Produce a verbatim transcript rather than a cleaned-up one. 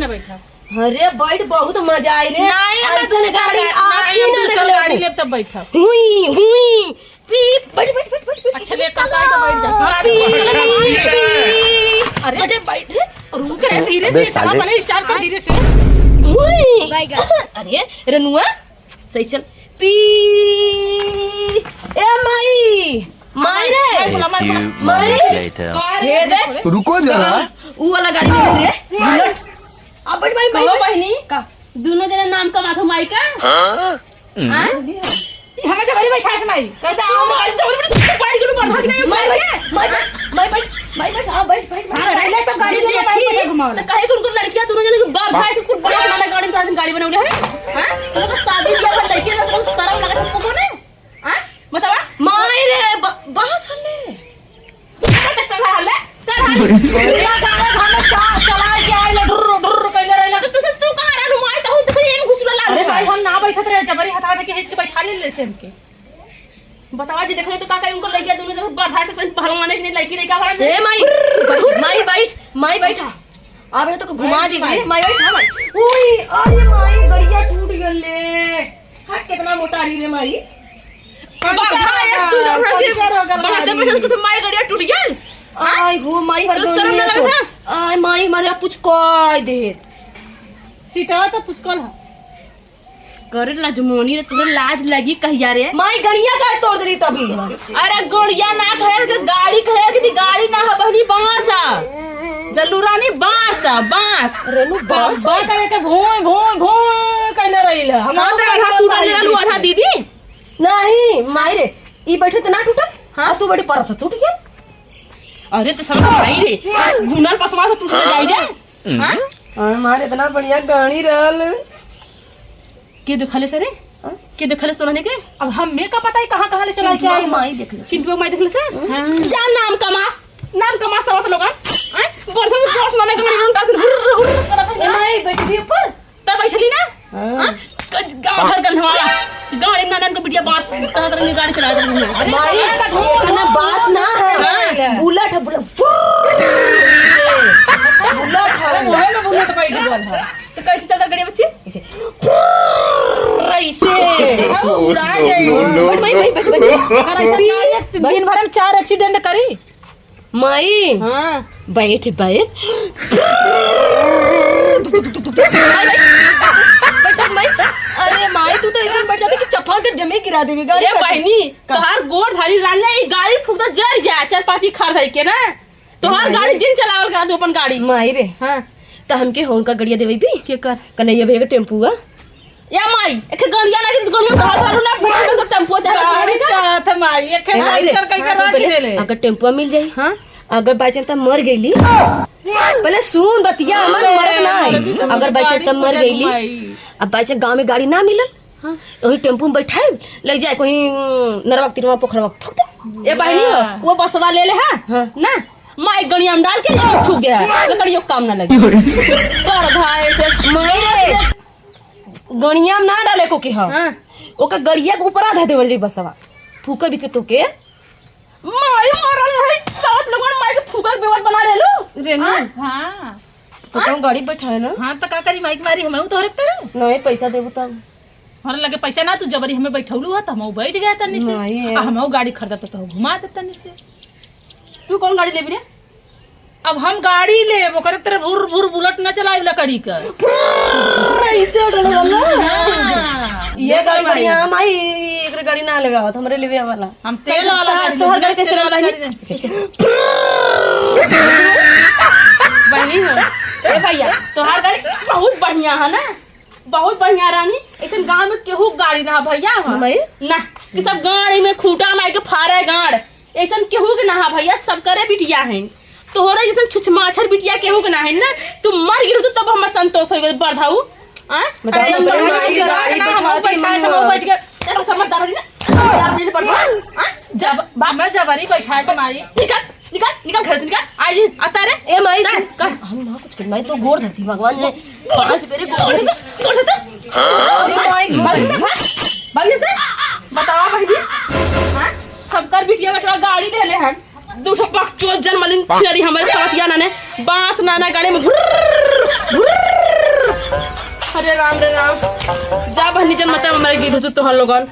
बैठा। अरे बैठ, बहुत मजा आई रे। नहीं, हम ऐसन दूसरा गाड़ी गा-, नहीं, आँखी हम ना दूसरा देखले गाड़ी हूँ। लेब तब बैठा। हुई, हुई। पी, बैठ, बैठ, बैठ, बैठ, बैठ। अच्छा, ले, काका, तो बैठ जा। हाँ, पी, पी। अरे, अरे, बैठ रे। रुक रे, धीरे अबे से, चला, साले। पहले start कर धीरे से। हुई। अरे, रनुआ, सही चल। पी। ए माई, माई रे। माई बोला, माई बोला। A few moments later. माई। का रे? हे दे। रुको जरा। ऊ वाला गाड़ी में रे। अब बैठ माई, कहो बैठ। बहिनी। का? दुनो जने नाम कमात हो माई का? हाँ? हाँ? ई हमें जबरी बैठा है माई। कैसे आओ? माई जबरी बैठा है, गाड़ी के ऊपर भाग जाए, माई माई के। बैठ, माई बैठ, माई बैठ, माई बैठ, हाँ, बैठ, बैठ। हाँ, रहले सब गाड़ी में माई बैठा घुमाओ तो ना। कहे कि उनको लड़कियां दोनों जने के बाप भाई से उसको बाप वाला गाड़ी में गाड़ी बनौले है। हाँ? तुमको शादी किया पर लड़के ना तुमको शर्म लगा तुमको कौन है? हाँ? बतावा। माई रे, ब-, बांस हले। तू कहाँ तक चला हले? चल हले। पूरा गाँव घर में चा-, चला के आइले, ढुर्र, ढुर्र कइले रहले। तो तुसे तू कहाँ रहलू? माई तो हूँ देखली, एम घुसुरल अरे रहलू। भाई, हम ना बैठत रहे, जबरी हथवा देके खींच के बैठा ले, ले से हमके। बतावा जी, देखले तो का कही, उनको लड़कियां दोनों जने बाप भाई से सही पहलवान है कि नहीं, लड़की लड़का वाला ए माई, तू बैठ, माई बैठ, माई बैठ। अब तो घुमा दी, माई, माई बैठ, हाँ माई। ओए, अरे माई, गड़िया टूट गले। हाँ, कितना मोटा रही रे माई। बाप भाई, तू जब पंचर हो गल बाहर से गाड़ी। बैठल, तो माई गड़िया टूट गल। आय हो माई, हमारे तो शर्म गड़िया ना तो। लगा? आय माई, हमारे कुछ कह दे। सीटवा तो पुचकल है। करे लाजमोनी रे, तोरे लाज लगी कहिया रे? माई गड़िया काहे तोड़ देली तभी? अरे गड़िया ना कहे के गाड़ी, कहे के गाड़ी ना है बहनी, बांस है। जल्लू रानी बांस है, बांस। रेनू बांस बा करे के भोंय, भोंय, भोंय कइले रहिला। हम हाँ, तो आधा तू डाले रहलू, आधा दीदी। नहीं, माई रे, ई बैठे त ना टूटल? हाँ। आ तू बैठे परस टूट गया। अरे तो समझ आई रे, घुनल पसवा से टूट जाई रे। हाँ? हाँ, हमार इतना बढ़िया गाड़ी रहल। के देखले से रे? हाँ? के देखले से तोहने के? अब हमें का पता है कहाँ, कहाँ ले चला के चिंटुआ आई? माई देख ले। चिंटुआ माई देख ले से? हाँ। जा नाम कमा, नाम कमा सवत लोगन। हैं? बढ़िया से बस ना गाड़ी उल्टा दिन हुर्र, हुर्र करत है ए ना। माई, बैठ भी ऊपर। तब बैठली ना? हाँ। हाँ? ग-, गाँव भर गंधवाला। गाड़ी में नानन को बिटिया बांस, तरह तरह की गाड़ी चला रही है। माई, इतना बांस ना है। हाँ। बुलेट है, बुलेट। बुलेट है। अरे, मोहे में बुलेट बैठ गया था। तो कैसे चलता गाड़ी बच्ची? ऐसे। ऐसे। हाँ, उड़ा जाए। No, no, no। बैठ, बैठ, बैठ, बैठ, बैठ। अरे, ऐसा गाड़ी दिन भर में चार accident करी। माई। हाँ। बैठ, बैठ। बैठ, बैठ। अरे माई, तू तो ऐसे बैठ जाती कि चपा के जमे गिरा देबी गाड़ी ए का। बहिनी, का? तोहार गोड़ धारी राले, ई गाड़ी फूटा जर जाए, चार पाँच की खर धई के ना। तोहार माई। गाड़ी जिन चलावल करा तू अपन गाड़ी। माई रे। हाँ। तो हमके होन का गड़िया देवे भी? के कर? कन्हैया भैया के टेम्पू है। या माई, एक गड़िया लगी तो गड़िया धर धर ना, फोन में तो टेम्पो चला गाड़ी रही है। चाहत है माई, एक ए, माई रे, पंचर कई के हाँ, रख पहले दे ले। अगर टेम्पो मिल जाई, हाँ? अगर by chance तब मर गईली, पहले सुन बतिया, हमर ए, मरत ना है। मर गई तो अगर by chance गाड़ी तब मर खोजा गईली, घुमाई। अब by chance गाँव में गाड़ी ना मिलल, हाँ। वही टेम्पो में बैठाए, ले जाए कोई नरवा के तीरवा पोखरवा ठोक दे। ए बहिनी हो, हाँ। वो बसवा ले ले, हाँ? हाँ। ना, माई गड़िया में डाल के ले छू गया, लकड़ियों काम ना लगे। कर भाई से माई रे। गड़िया में ना डाले को के ह। हाँ। ओके गड़िया के ऊपरा धे देवल जाई बसवा। फूके भी थे तो के। माई मरल है, सात लोगन माई के फूका के बेवत बना ले लो। रेनू। हाँ? हाँ। तो तुम गाड़ी बैठा है ना? हाँ, तो का करी माई के मारी, हम तोहरे तरह। नहीं, पैसा देबू तब। हमारे लगे पैसा ना, तू जबरी हमें बैठौलू है, तो हम बैठ गए तनी से। नहीं है। आ हम गाड़ी खरीदा तो, तो घुमा दे तनी से। तू कौन गाड़ी लेबी रे? अब हम गाड़ी लेब, ओकरे तरह भुर भुर बुलेट न चलाइब लकड़ी का। ऐसे उड़ने वाला? हाँ। ये गाड़ी बढ़िया है, माई, एकरे गाड़ी ना लगावत, हमरे लेवे वाला। हम तेल वाला गाड़ी तोहर लेब, गाड़ी कैसे तेल वाला वाला गाड़ी गाड़ी दे। बहिनी हो। ए भैया, तोहार गाड़ी बहुत बढ़िया है ना? बहुत बढ़िया रानी, ऐसन गाँव में केहू गाड़ी ना भैया ह। भाई? ना, कि सब गाड़ी में खूंटा मार के फारे गाड़। ऐसन केहू के ना ह भैया, सब करे बिटिया हैं। तोहरा जैसन छुछमाछर बिटिया केहू के ना है ना, तू मर गिरहू तो तब हम संतोष होइबे, बरधाऊ। आ? बताओ, अरे, बताओ, हम बैठा के, हम बैठा के, चलो, समझदार हो ना, समझदार नहीं पड़बा। आ? जब, बाप मैं जबरी बैठा के मारी। निकल। निकल, निकल घर से निकल। आई, आता रे। ए माई, ना, तू, कर। हम ना कुछ कर, माई, तो गोड़ धरती, भगवान ने पांच बेरे गोड़ धरती। गोड़ धरती। अरे माई, भाग से, भाग। भाग से। बतावा बहिनी। हाँ? सबकर बिटिया बेटवा गाड़ी ले ले हैं। दू ठो बकचोद जन मलिन छिनरी हमारे साथ या नाने। बांस नाना गाड़ी में भुर्र, भुर्र। राम रे राम। जा बहनी जन, मत हमारे गिर तोहर लोगन।